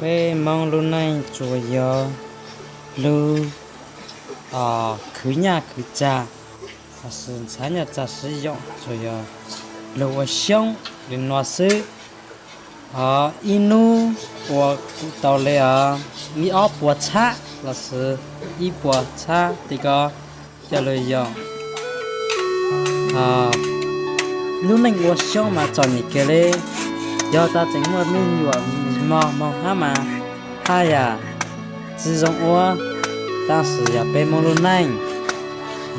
Peb Hmoob lub neej tsuas yog lub khwv nyaj khwv txag, los sis ntxhab nyaj txag siv yoom, tsuas yog lug ua xyoob li no xwb. Ib hnub ua kuj tau li os ib ob puas txhab los sis ib puas txhab ti ko coj lug yoom. Lub neej ua xyoob mas txom nyem kawg li. Yog tas tseem muaj me nyuam mos moog hab mas haj yam tsi zoo ua, tab sis yog peb Hmoob lub neej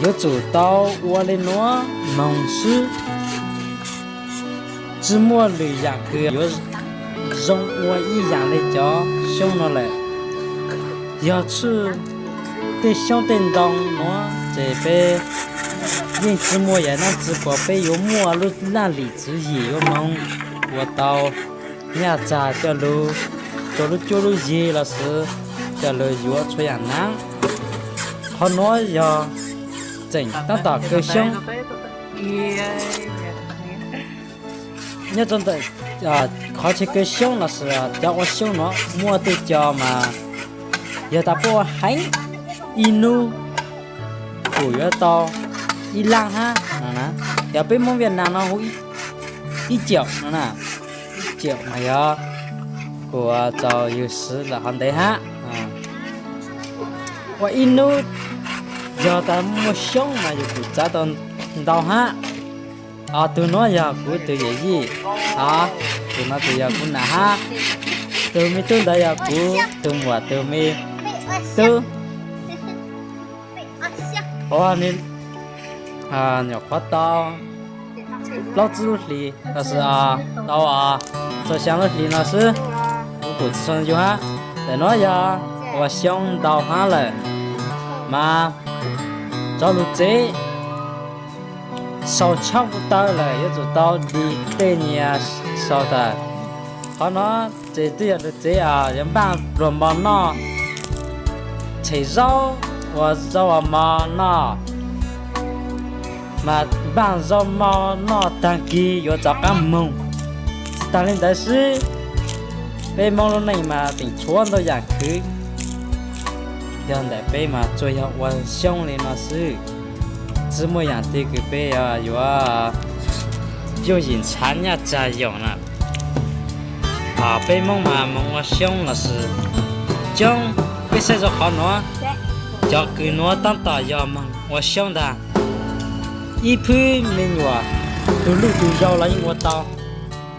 yuav tsum tau ua li nuav moog xwb. Tsi muaj lwm yaam kws yuav zoo ua ib yaam li cov xyoob no lawm. Yog tshwj tej xyoob tej ntoo nuav ces peb yeej tsi muaj yaam dlaab tsi puas peb yuav muaj lub laj lim tswv yim yuav moog ua tau nyaj txag coj lug rua lub cuab lub yig los sis coj lug yuav txhua yaam naav. Qhov nuav yog tseem taab tom kaw xyoob. Nyob rua ntawm qhov chaw kaw xyoob los sis cov ua xyoob nuav muaj tej co mas yog tas puab ua heev ib nub kuj yuav tau ib laab hab no na. Yog peb Moob Viaj Nam no hu ib caum no na, ib caum mas yog kuj txaus yug swv lawm hov ntev hab. Ua ib nub yog tas muaj xyoob mas yug kuj txav tau ntau hab. Tug nuav yog kuv tug yawm yij, tug nuav tug yog kuv nam hab, tug me tub ntawd yog kuv tug muam tug me tub. Ua nyuam qhuav tau plaub tsib lub hlis los sis tau txug xyaa lub hlis no xwb, kuv kuj tsi tshua yug hab. Ntawm nuav yog ua xyoob ntau hab lawm, mas cov lug tsev sau tshoob kuj tawg lawm, yuav tsum tau di tej nyias sau tawm. Qhov no ces twb yog lug tsev yuav npaaj pluas mov noj, tshem zaub ua zaub ua mov noj, mas npaaj zaub mov noj taag kig yuav rov qaab moog. Tsi taag li ntawd xwb, peb Moob lub neej mas tseem tshuav ntau yaam khwv. Yog ntawm peb mas tsuas yog ua xyoob li no xwb, tsi muaj yaam twg kws peb yuav yooj yim ntshav nyaj txag yoom na. Peb Moob mas moog ua xyoob los sis coob, peb saib rua qhov nuav, cov kws nuav taab tom yog moog ua xyoob ntag. Ib phwb me nyuam tug luj tug yau los yeej ua tau.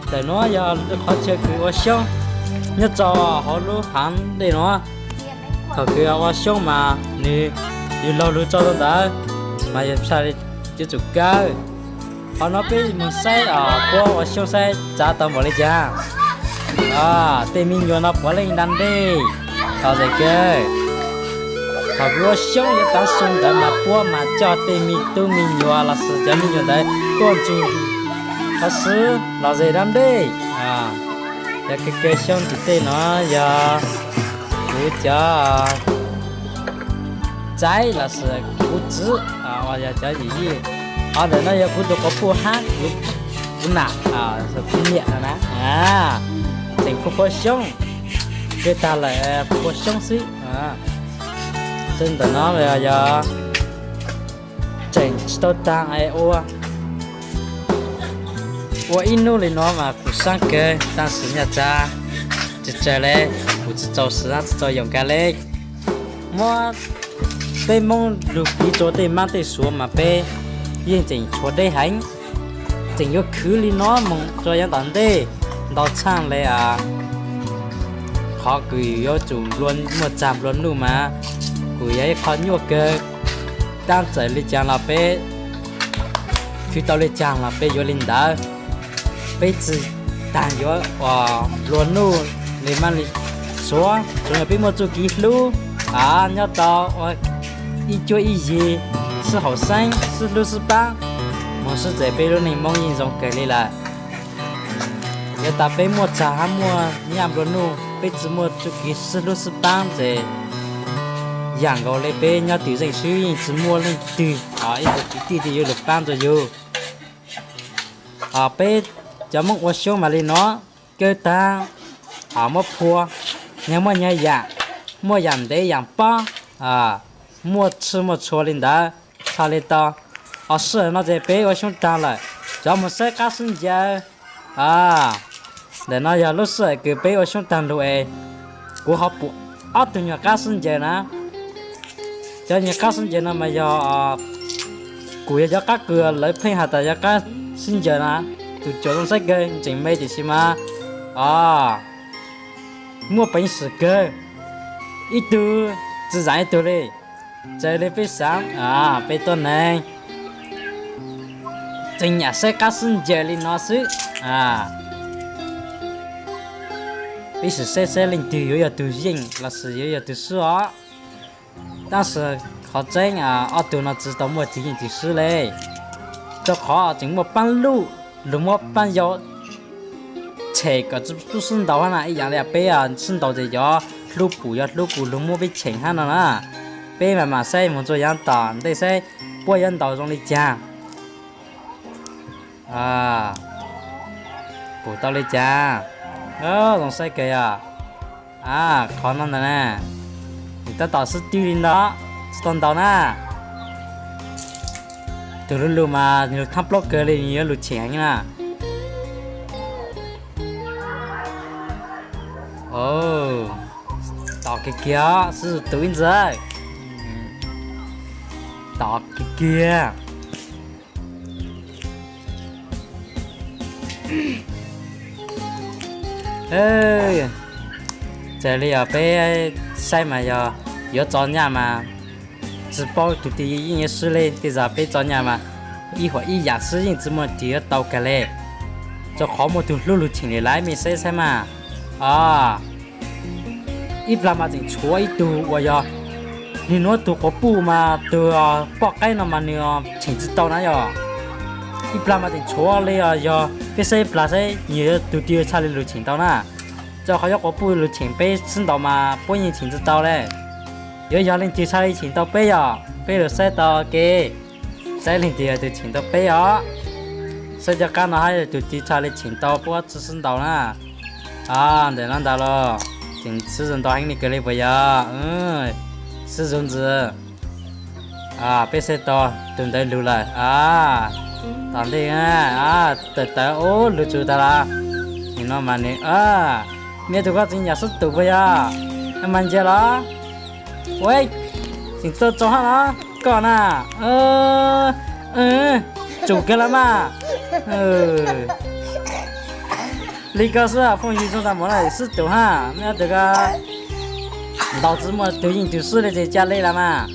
Ntawm nuav yog qhov chaw kws ua xyoob nyob rau hauv lub haav dej nuav. Thaum kws ua xyoob mas nwg yug laug lug tso rau ntawd mas yog tshaj li yuav tsum kawg. Qhov nuav peb moog saib puab ua xyoob saib txav tau npaum li cas. Tej me nyuam no puav leej da ntej, tau zes kawg. Thaum kws ua xyoob yuav taav su ntawd mas puab mas coj tej me tub me nyuam los sis cov me nyuam ntawd tuaj ntsug los sis los zes da ntej. Cov kws kaw xyoob tim tej no yog kuv cov txaiv los sis kuv txiv, yog cov yim yij. Qhov ntawm no yog kuv tug quas puj hab kuv nam, kuv niam no na. Tseem kuj ua xyoob, kawg tag lawm kuj ua xyoob xwb. Txij ntawm no yog tseem tsi tau taag es ua, ua ib nub li no mas kuj saab kawg, tab sis nyaj txag tsawg tsawg le, kuv tsi txaus swv tsi txaus yoom kag le. Muab peb Moob lug piv rua tej mab tej suav mas peb yeej tseem tshuav deb heev, tseem yuav khwv li no moog rua yav tom ntej ntau tshaj le. Qhov kws yuav tsum muaj txag nplua nuj mas kuj yog ib qho nyuaj kawg. Tab txawm li caag los peb khwv tau li caag los peb yuav li ntawd. Peb tsi taag yuav ua nplua nuj li mab li suav, tsuas yog peb muaj txuj kev hlub, nyob tau ua ib cuab ib yig, sib haum xeeb, sib hlub sib paab, moog sib txais peb lub neej Moob yeej zoo kawg li lawm. Yog tas peb muaj txag hab muaj nyaj nplua nuj, peb tsi muaj txuj kev sib hlub sib paab ces yaam nkaus le peb nyob twm zeej xwb yeej tsi muaj leej twg, ib tug kwv tij twg yuav lug paab rua yug. Peb cov Moob ua xyoob mas li no, kawg taag, muab phua, Nyias muaj nyias yam, muaj yam ntev yam pob, muaj tshwj muaj tshua li ntawd, txhaj li tau. Os, sij hawm no ces peb ua xyoob tag lawm, cov mus saib qab sib ncaws. Ntawm no yog lub sij hawm kws peb ua xyoob tag lug es kuv ho pum ob tug nyuag qab sib ncaws na. Cov nyuag qab sib ncaws no mas yog, kuv yog cov qab kws lawv pheej has tas yog qab sib ncaws na. Tus cuam zoo saib kawg, tseem me tiam sis mas, os, muaj peev xwm kawg, ib tug tsis zaam ib tug li. Raws li peb xaav, peb tuab neeg tseem nyam saib qab sib ncaws li no xwb. Peb sim saib saib leej twg yuav yog tug yeej lossis yuav yog tug swb os. Tab sis qhov tseeb, ob tug no tsis tau muaj tug yeej tug swb li, rau qhov tseem muaj paab luj, luag muab paab yau tshem kom tub sib ntaus na. Ib yaam li peb sib ntaus ces cov hlub pum yog hlub pum luag muab peb tshem hab no na. Peb mam mam saib moog txug yaav tom ntej saib puab yuav ntaus zoo li cas. Pum tau li cas? Zoo saib kawg yog. Qhov no ntag na, nws tab tom sib twb li ntawd, tsis tau ntaus na. Tug lug lug mas nws thaab plaub kawg li, nws yuav lug tshem heev na. Tom kiag kiag, sib tus ib ntxwg. Tom kiag kiag. Txawm li yog peb saib mas yog yuav txo nyaj mas tsis paub tug twg yeej yuav swb li. Tej zag peb txo nyaj mas ib huam ib yam xwb, yeej tsis muaj tug yuav tau kag li, rau qhov muaj tug hlub lug cheem li lawm. Mej saib saib mas, ib plag mas tseem tshuav ib tug uas yog nwg nuav tug quas puj mas tug poj qaib no mas nws cheem tsis tau na yog. Ib plag mas tseem tshuav li os, yog peb saib ib plag saib nwg yuav tug twg txhaj li lug cheem tau na. Rau qhov yuav quas puj lug cheem peb sib ntaus mas puab yeej cheem tsis tau li. Yuav yog leej twg txhaj li cheem tau peb yog peb lug saib tau ke. Saib leej twg yog tug cheem tau peb os. Saib cov qab no hab yog tug twg txhaj li cheem tau puab tsi sib ntaus na. Ntawm no ntag los, tseem sib zug ntau heev li kawg li puas yog? Sib zug ntxiv. Peb saib tau tug ntawd lug lawm. Tom ntej tawm tawv ub lug tsum tag las. Nim no mas nws, mej tug koj tseem yam sib tus puas yog? Mas nce los. Ua, tseem tau tsaus hab los koj na. Tsum kawg los mas. Li koj xwb phooj ywg zoo tas mus na, sib tus hab, mej ob tug ko ntaus tsis muaj tug yeej tug swb li ces ca le las mas.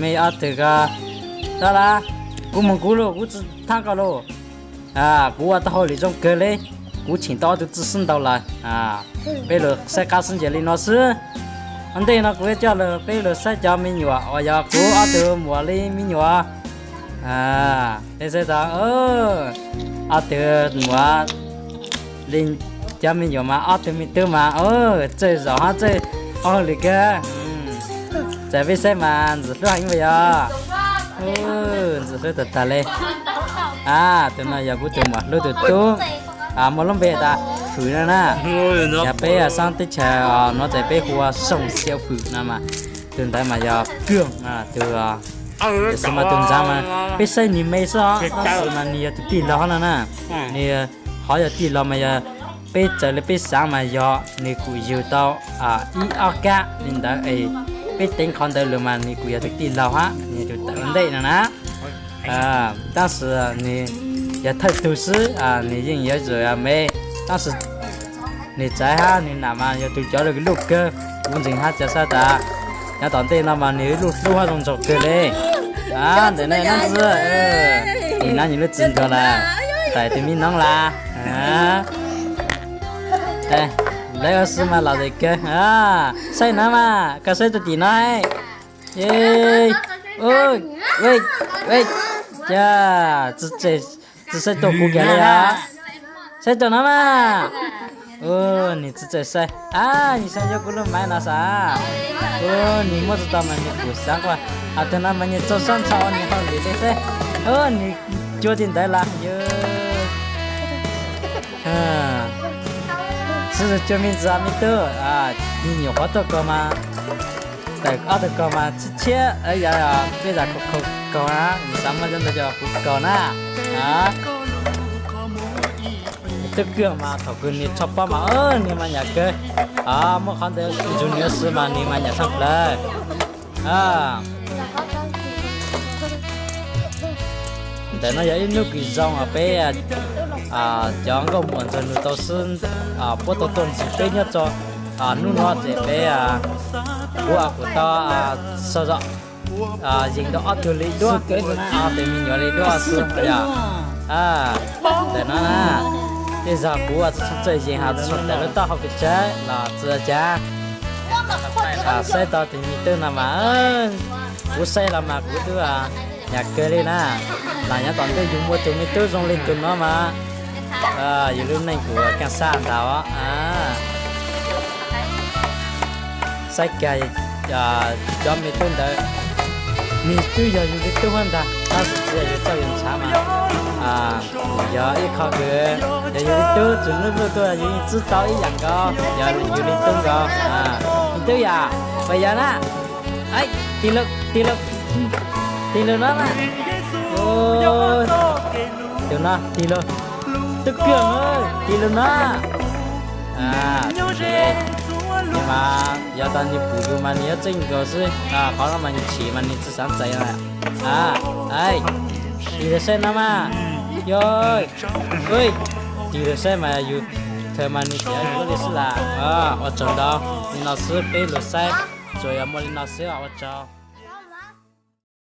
Mej ob tug ko, tab las, kuv moog kuv lauj, kuv tsis thaab koj lauj. Kuv ua taub hau lwm zoo kawg li, kuv cheem tau ob tug tsi sib ntaus lawm. Peb lug saib qab sib ncaws li no xwb. Ua ntej no kuv yuav coj lug peb lug saib cov me nyuam uas yog kuv ob tug muam li me nyuam. Peb saib tau ob tug muam li cov me nyuam mas ob tug me tub mas txawj zaum hab txawj ua hauj lwm kawg. Txawm peb saib mas ntxim hlub heev puas yog? Ntxim hlub tag tag li. Tus no yog kuv tus muam hlub tus tub, muaj lub npe tas Fwm no na. Yog peb xeeb teb chaws nuav ces peb hu ua Soom Xiav Fwm no mas. Tus ntawd mas yog Kag, tus, tiam sis mas tus ntxhais mas peb saib nwg me xwb os, tab sis mas nwg yog tus tij laug hab no na. Nwg qhov yog tij laug mas yog peb txawm li peb xaav mas yog nwg kuj yug tau ib ob kab li ntawd es peb teev qhov ntawd lug mas nwg kuj yog tus tij laug hab, nwg tus tawm ua ntej no na. Tab sis nwg yog thawj tug xwb, nwg yeej yuav tsum me, tab sis nwg txawv hab nwg nam mas yog tus cov lug luj kawg. Kuv ntseeg hab cov sab tas nyob tom ntej no mas nwg luj hlub hab zoo nraug kawg li. Ntawm no nab ntxwg, nwg nab nwg lub txiv nkaus lawm, tawm tus me noob las. Lawv ua si mas los lawm kawg. Saib no mas, koj saib rau tim no. Cas, tsis saib rau kuv kiag li os. Saib rau no mas. Nwg tsis txawj saib. Nwg xaav yuav kuv lub maiv no xav. Nwg muab tsis tau mas nwg kuj xaav quaj. Hos tug no mas nwg tsaug sab ntshai nwg hauj lwm li xwb. Nwg cuag tim ntawd las yog. Tus tsuag me ntxhais me tub, me nyuam qhuav tuaj kaug mas, tawm ob tug kaug mas tshiab tshiab, yog peb zam kaug kaug na, nws xav muaj cov ntawd coj kuv kaug na. Twb kawg mas thaum kws nws tsho pob mas nws mas nyam kawg, muaj qhov ntawd ntsug nws xwb mas nws mas nyam tshaj plaws. Ntawm no yog ib hnub kws zoo os peb cov nkauj muam ntxawg nws tau xwb, puab tau tuaj ntxiv peb nyob rau hnub no ces peb kuv kuv tau so zog yees tau ob tug li duab, ob tug me nyuam li duab xwb yog. Ntawm no na, tej zaum kuv tsis tshua txawj yees hos tsis tshua tawm lub taub hau pes tsawg los tsis ua cas. Saib tau tus me tub no mas, kuv saib los mas kuv twb nyam kawg li na. Los nyob tom ntej yus muaj tus me tub zoo li tus no mas yus lub neej kuj kaj sab ntag. Saib kag cov me tub ntawd, nws twb yog yus li tub huab ntag, tab sis tsis yog yus txawj yus ntshav mas yog ib qho kws yog yus li tub txhua hnub tuaj yus yeej txwb tau ib yam nkaus, yog yus li tub nkaus. Me tub yom, puas yog na? Tig lawm, tig lawm, tig lawm no na. Tus no tig lawm, twb kawg na, tig lawm no. Mas yog tas nws pum yus mas nws yuav txeeb nkaus xwb, qhov no mas nws chim mas nws tsis xav txais. Tig lawm saib no mas, yog, tig lawm saib mas yus khaws mas nws tias yus li xwb las. Ua tsaug ntau, li no xwb peb lug saib, tsuas yog muaj li no xwb, ua tsaug.